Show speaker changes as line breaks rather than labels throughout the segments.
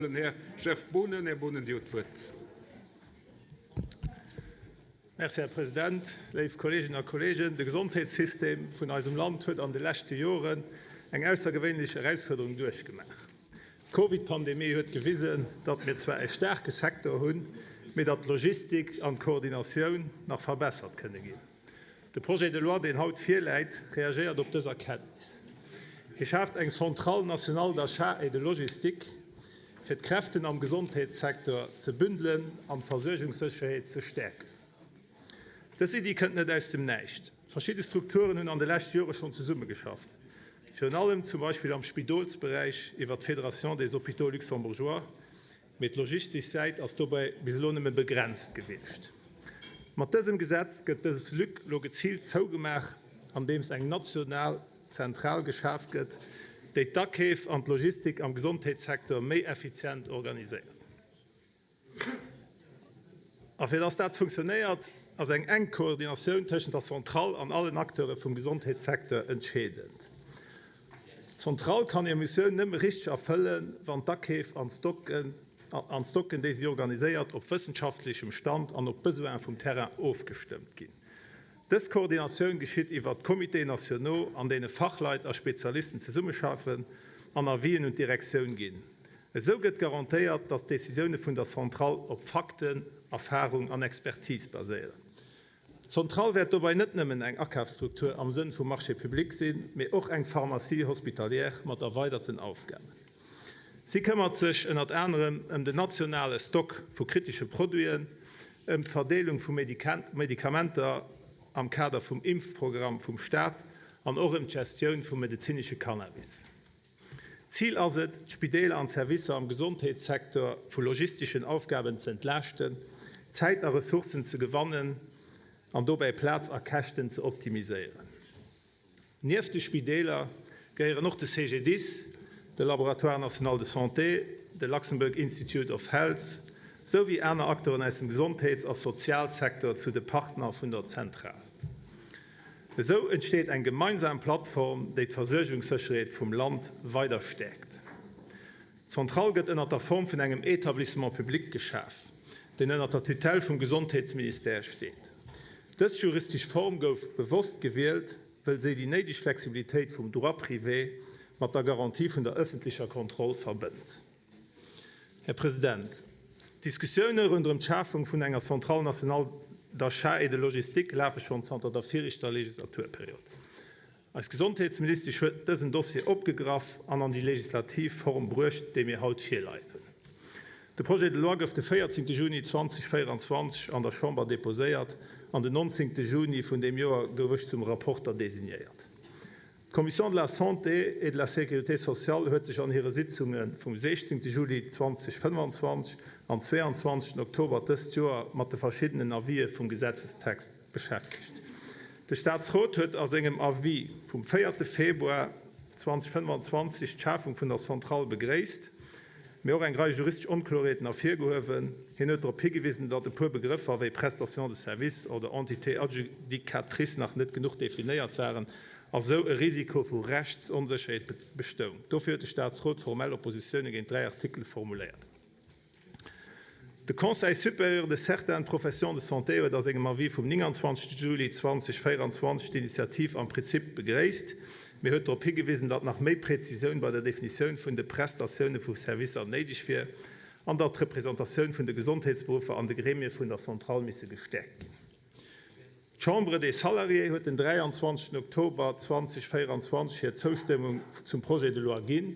Den Här Jeff Boonen. Här Boonen, Dir hutt d'Wuert.
Merci, Här President. Léif Kolleeginnen a Kolleegen, de Gesondheetssystem vun eisem Land huet an de leschte Joren eng aussergewéinlech Erausfuerderung duerchgemaach. D'Covidpandemie huet gewisen, datt mir zwar e staarke Secteur hunn, mee datt d'Logistik an d'Koordinatioun nach verbessert kënne ginn. De Projet de loi, deen haut virläit, reagéiert op dës Erkenntnis. Hie schaaft eng Centrale nationale d'achat et de logistique, fir d'Kräften am Gesondheetssecteur ze bündelen an d'Versuergungssécherheet ze stäerken. Dës Iddi kënnt net aus dem Näischt. Verschidde Strukturen hunn an de leschte Jore schonn zesummegeschafft, virun allem zum Beispill am Spidolsberäich iwwer d'Fédération des hôpitaux luxembourgeois, Mee d'logistesch Säit ass dobäi bis elo nëmme begrenzt gewiescht. Mat dësem Gesetz gëtt dës Lück elo geziilt zougemaach, andeems eng national Zentral geschaf gëtt, déi d'Akeef an d'Logistik am Gesondheetssecteur méi effizient organiséiert. A fir dass dat funktionéiert, ass eng enk Koordinatioun tëschent der Centrale an allen Acteure vum Gesondheetssecteur entscheedend. D'Centrale kann hir Missioun nëmme richteg erfëllen, wann d'Akeef an d'Stocken, déi si organiséiert, op wëssenschaftlechem Stand an op d'Besoine vum Terrain ofgestëmmt ginn. Dës Koordinatioun geschitt iwwert d'Comités nationaux, an deene Fachleit a Spezialisten zesummeschaffen an Avisen un d'Direktioun ginn. Esou gëtt garantéiert, datt d'Decisioune vun der Centrale op Fakten, Erfarung an Expertise baséieren. D'Centrale wäert dobäi net nëmmen eng Akafsstruktur am Sënn vum Marché public sinn, mee och eng Pharmacie hospitalière mat erweiderten Aufgaben. Si këmmert sech ënnert anerem ëm den nationale Stock vu kritesche Produiten, ëm d'Verdeelung vu Medikamenter am Kader vum Impfprogramm vum Staat an och ëm d'Gestioun vum medezinesche Cannabis. Zil ass et, d'Spideeler an d'Servicer am Gesondheetssecteur vu logisteschen Aufgaben ze entlaaschten, Zäit a Ressourcen ze gewannen an dobäi Plaz a Käschten ze optimiséieren. Nieft de Spideeler gehéieren och de CGDIS, de Laboratoire national de santé, de Luxembourg Institute of Health souwéi aner Acteuren aus dem Gesondheets a Sozialsecteur zu de Partner vun der Zentral. Esou entsteet eng gemeinsam Plattform, déi d'Versuergungssécherheet vum Land weider stäerkt. D'Centrale gëtt ënnert der Form vun engem Établissement public geschaf, deen ënnert der Tutelle vum Gesondheetsministère steet. Dës juristesch Form gouf bewosst gewielt, wëll si déi néideg Flexibilitéit vum Droit privé mat der Garantie vun der ëffentlecher Kontroll verbënnt. Här President, d'Diskussioune ronderëm d'Schafung vun enger Centrale nationale d'achat et de logistique lafe schonn zanter der viregter Legislaturperiod. Eis Gesondheetsministesch huet dësen Dossier opgegraff an an déi legislativ Form bruecht, déi mir haut virleien hunn. De Projet de loi gouf de 14 Juni 2024 an der Chamber deposéiert an den 19 Juni vun deem Joer gouf ech zum Rapporter designéiert. D'Commission de la Santé et de la Sécurité sociale huet sech an hire Sitzunge vum 16 Juli 2025 an 22 Oktober dëst Joer mat de verschiddenen Avisë vum Gesetzestext beschäftegt. De Staatsrot huet a sengem Avis vum 4 Februar 2025 d'Schafung vun der Centrale begréisst, mee och eng Rei juristesch Onkloreeten ervirgehuewen. Hien huet drop higewisen, datt e puer Begrëffer wéi Prestation de service oder Entité adjudicatrice nach net genuch definéiert waren a sou e Risiko vu Rechtsonsécherheet bestoung. Dofir huet de Staatsrot formell Oppositioune géint 3 Artikele formuléiert. De Conseil supérieur de certaines professions de santé huet a sengem Avis vum 29 Juli 2024 d'Initiativ am Prinzip begréisst, mee huet drop higewisen, datt nach méi Prezisioun bei der Definitioun vun de Prestatioune vu Servicer néideg wier an datt d'Representatioun vun de Gesondheetsberuffer an de Gremie vun der Centrale misse gestäerkt ginn. D'Chambre des Salariés huet den 23 Oktober 2024 hir Zoustëmmung zum Projet de loi ginn,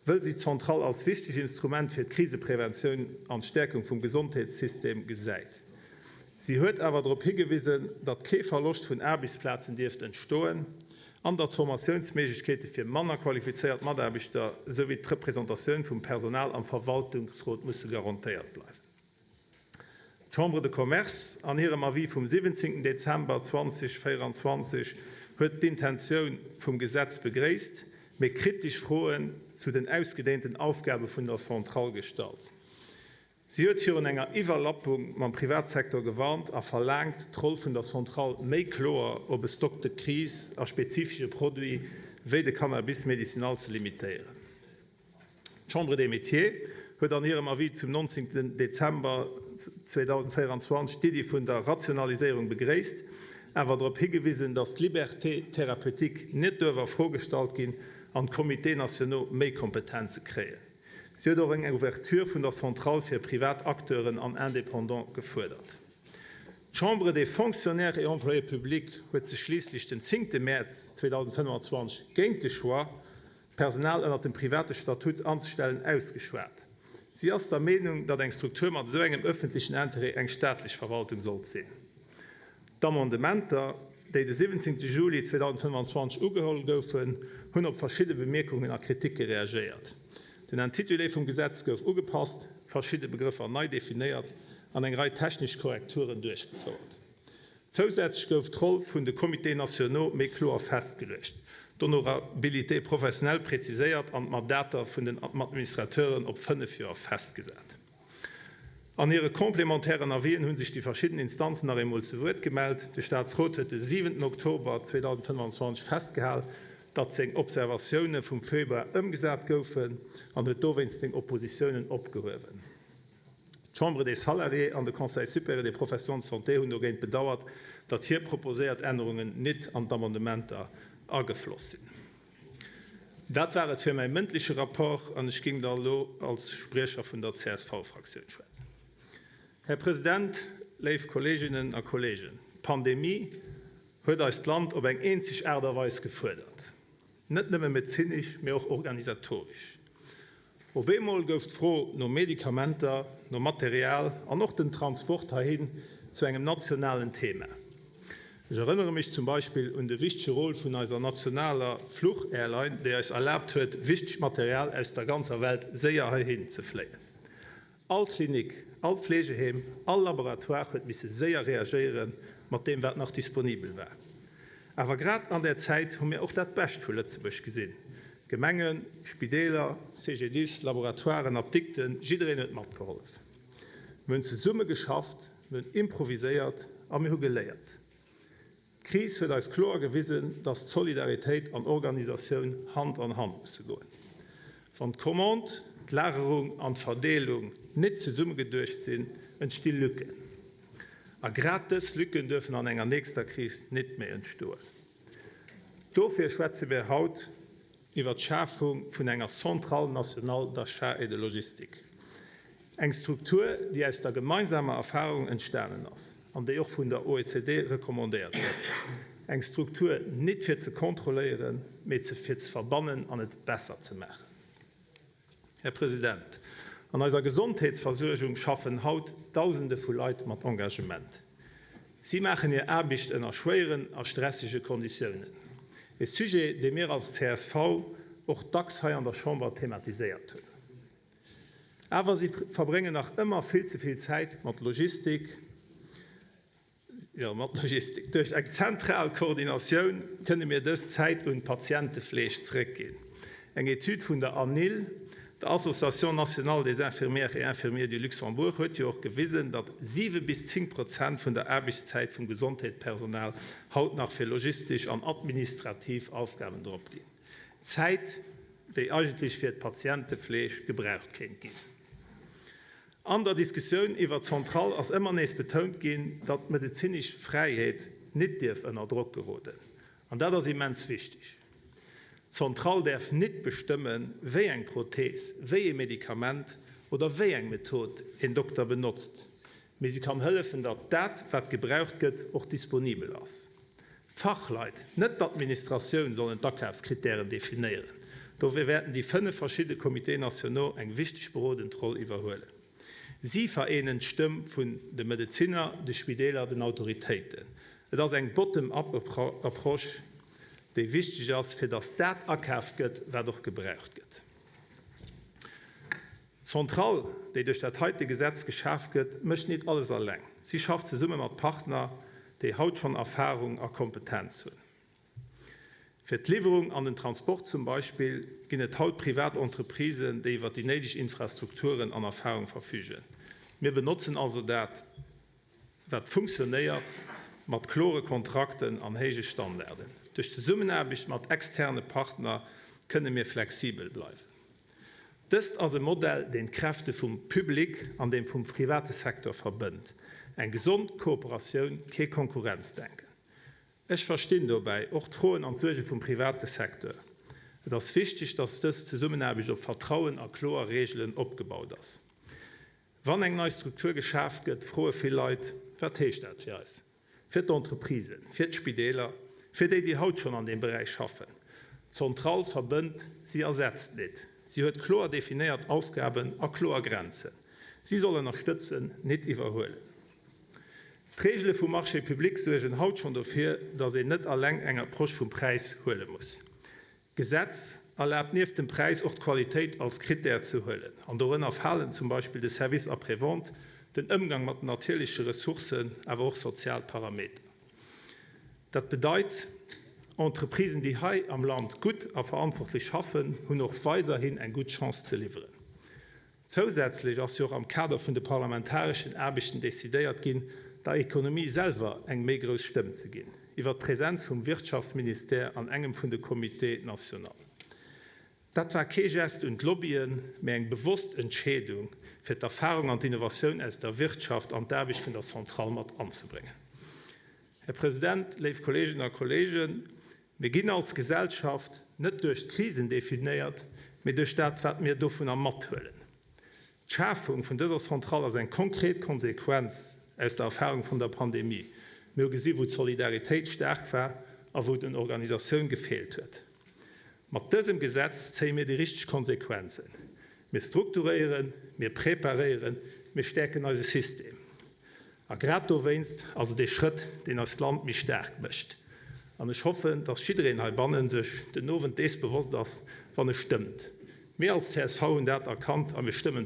wëll si d'Centrale als wichteg Instrument fir d'Krisepreventioun an d'Stäerkung vum Gesondheetssystem gesäit. Si huet awer drop higewisen, datt kee Verloscht vun Aarbechtsplazen dierft entstoen an datt d'Formatiounsméiglechkeete fir manner qualifizéiert Mataarbechter souwéi d'Representatioun vum Personal am Verwaltungsrot musse garantéiert bleiwen. D'Chambre de Commerce an hirem Avis vum 17 Dezember 2024 huet d'Intentioun vum Gesetz begréisst, mee kritesch Froen zu den ausgedénten Aufgabe vun der Centrale gestallt. Si huet virun enger Iwwerlappung mam Privatsektor gewarnt a verlaangt, d'Roll vun der Centrale méi kloer op e Stock de crise a spezifesche Produite wéi de Cannabis médicinal ze limitéieren. D'Chambre des Métiers. huet an hirem Avis zum 19 Dezember 2024 d'Iddi vun der Rationaliséierung begréisst, awer drop higewisen, datt d'Liberté thérapeutique net duerf a Fro gestallt ginn an d'Comités nationaux méi Kompetenze kréien. Si huet och eng Ouverture vun der Centrale fir privat Acteuren an Indépendants gefuerdert. D'Chambre des Fonctionnaires et Employés publics huet sech schliisslech den 10 Mäerz 2025 géint de Choix, d'Personal ënnert dem private Statut anzestellen, ausgeschwat. Si ass der Meenung, datt eng Struktur mat esou engem ëffentlechen Interêt eng staatlech Verwaltung sollt sinn. D'Amendementer, déi de 17 Juli 2025 ugeholl goufen, hunn op verschidde Bemierkungen a Kriticke reagéiert. Den Intitulé vum Gesetz gouf ugepasst, verschidde Begrëffer nei definéiert an eng Rei technesch Korrekturen duerchgefouert. Zousätzlech gouf d'Roll vun de Comités nationaux méi kloer festgeluecht, d'Honorabilité professionnelle präziséiert an d'Mandater vun den Administrateuren op 5 Joer festgesat. An hire complémentairen Avisen hu sech déi verschidden Instanzen nach eemol zu Wuert gemellt. De Staatsrot huet de 7 Oktober 2025 festgehal, datt seng Observatioune vum Februar ëmgesat goufen an huet dowéinst seng Oppositiounen opgehuewen. D'Chambre des Salariés an de Conseil supérieur des professions de santé hunn dogéint bedauert, datt hir proposéiert Ännerungen nit an d'Amendementer agefloss sinn. Dat war et fir mäi mëndleche Rapport an ech géing da elo als Spriecher vun der CSV-Fraktioun schwätzen. Här President, léif Kolleeginnen a Kolleegen, d'Pandemie huet eist Land op eng eenzeg Aart a Weis gefuerdert, net nëmme medezinesch, mee och organisatoresch. Op eemol gouf d'Fro no Medikamenter, no Material an och den Transport heihin zu engem nationalen Thema. Ech erënnere mech zum Beispill un de wichtege Rôle vun eiser nationaler Fluch-Airline, déi eis erlaabt huet, wichtegt Material aus der ganzer Welt séier heihin ze fléien. All Klinik, all Fleegeheem, all Laboratoire huet misse séier reagéiere mat deem, wat nach disponibel war. Awer grad an där Zäit hu mir och dat Bescht vu Lëtzebuerg gesinn, Gemengen, Spideeler, CGDIS, Laboratoiren, Apdikten, jiddereen huet matgehollef. Mir hunn zesumme geschafft, mir hunn improviséiert a mir hu geléiert. D'Kris huet eis kloer gewisen, dass Solidaritéit an Organisatioun Hand an Hand musse goen. Wann d'Commande, d'Lagerung an d'Verdeelung net zesummegeduecht sinn, entsti Lücken. A grad dës Lücken duerfen an enger nächster Kris net méi entstoen. Dofir schwätze mir haut iwwer d'Schafung vun enger Centrale nationale d'achat et de logistique, eng Struktur, déi aus der gemeinsamer Erfahrung entstanen ass an déi och vun der OECD recommandéiert gëtt, eng Struktur nit fir ze kontrolléieren, mee fir ze verbannen an et besser ze maachen. Här President, an eiser Gesondheetsversuergung schaffen haut Dausende vu Leit mat Engagement. Si maachen hir Aarbecht ënner schwéieren a stressege Konditiounen. E Sujet, dee mir als csv och dacks hei an der Chamber thematiséiert hunn. Awer si verbréngen nach ëmmer vill ze vill Zäit mat Logistik, Jo, mat Logistik. Duerch eng zentral Koordinatioun kënne mir dës Zäit un d'Patientefleeg zeréckginn. Eng Etüd vun der ANIL, der Association nationale des infirmières et infirmiers du Luxembourg, huet jo och gewisen, datt 7 bis 10 Prozent vun der Aarbechtszäit vum Gesondheetspersonal haut nach fir logistesch an administrativ Aufgaben dropginn. Zäit, déi eigentlech fir d'Patientefleeg gebraucht kéint ginn. An der Diskussioun iwwer d'Centrale ass ëmmer nees betount ginn, datt d'medezinesch Fräiheet nit dierf ënner Drock geroden. An dat ass immens wichteg. D'Centrale däerf nit bestëmmen, wéi eng Prothees, wéi ee Medikament oder wéi eng Method een Dokter benotzt, mee si kann hëllefen, datt dat, wat gebraucht gëtt, och disponibel ass. D'Fachleit, net d'Administratioun, sollen d'Akafskrittären definéieren. Dofir wäerten déi 5 verschidde Comités nationaux eng wichteg berodend Roll iwwerhuelen. Si vereenen d'Stëmm vun de Medezinner, de Spideeler, den Autoritéiten. Et ass eng Bottom-up-Approche, déi wichteg ass, fir datt dat akaaft gëtt, wat och gebraucht gëtt. D'Centrale, déi duerch dat heite Gesetz geschaf gëtt, mécht nit alles alleng. Si schafft zesumme mat Partner, déi haut schonn Erfarung a Kompetenz hunn. Fir d'Liwwerung an den Transport zum Beispill ginn et haut privat Entreprisen, déi iwwer déi néideg Infrastrukturen an Erfarung verfügen. Mir benotzen also dat, wat funktionéiert, mat klore Kontrakten an héije Standarden. Duerch d'Zesummenaarbecht mat externe Partner kënne mir flexibel bleiwen. Dëst ass e Modell, deen d'Kräfte vum Public an deem vum private Secteur verbënnt. Eng gesond Kooperatioun, kee Konkurrenzdenken. Ech verstinn dobäi och d'Froen an d'Suerge vum private Secteur. Et ass wichteg, dass dës Zesummenaarbecht op Vertrauen a kloer Reegelen opgebaut ass. Wann eng nei Struktur geschaaft gëtt, froe vill Leit, Wat heescht dat fir eis, fir d'Entreprisen, fir d'Spideeler, fir déi, déi haut schonn an deem Beräich schaffen? D'Zentral verbënnt, si ersetzt nit. Si huet kloer definéiert Aufgaben a kloer Grenzen. Si soll ënnerstëtzen, nit iwwerhuelen. D'Reegele vum Marché public suergen haut schonn dofir, datt een net alleng eng Approche vum Präis huele muss. D'Gesetz erlaabt nieft dem Präis och d'Qualitéit als Krittär ze huelen. An dorënner falen zum Beispill de Service après-vente, den Ëmgang mat den natierleche Ressourcen, awer och sozial Parameter. Dat bedeit, Entreprisen, déi hei am Land gutt a verantwortlech schaffen, hunn och weiderhin eng gutt Chance ze liwweren. Zousätzlech ass jo och am Kader vun de parlamentareschen Aarbechten decidéiert ginn, der Ekonomie selwer eng méi grouss Stëmm ze ginn, iwwert d'Präsenz vum Wirtschaftsministère an engem vun de Comités nationaux. Dat war kee Gest un d'Lobbyen, mä eng bewosst Entscheedung, fir d'Erfahrung an d'Innovatioun aus der Wirtschaft an d'Aarbecht vun der Centrale mat anzebréngen. Här President, léif Kolleeginnen a Kolleegen, Mir ginn als Gesellschaft net duerch d'Krisen definéiert, mee duerch dat, wat mir dovunner mathuelen. D'Schafung vun dëser Centrale ass eng konkret Konsequenz aus der Erfahrung vun der Pandemie. Mir hu gesi wou d'Solidaritéit staark war a wou et un Organisatioun gefeelt huet. Mat dësem Gesetz zéie mir déi richteg Konsequenzen. Mir strukturéieren, mir preparéieren, mir stäerken eise System. A grad dowéinst ass et ee Schrëtt, deen eist Land méi staark mécht. An ech hoffen, dass jiddereen heibanne sech den Owend dees bewosst ass, wann e stëmmt. Mir als csv hunn dat erkannt a mir stëmmen.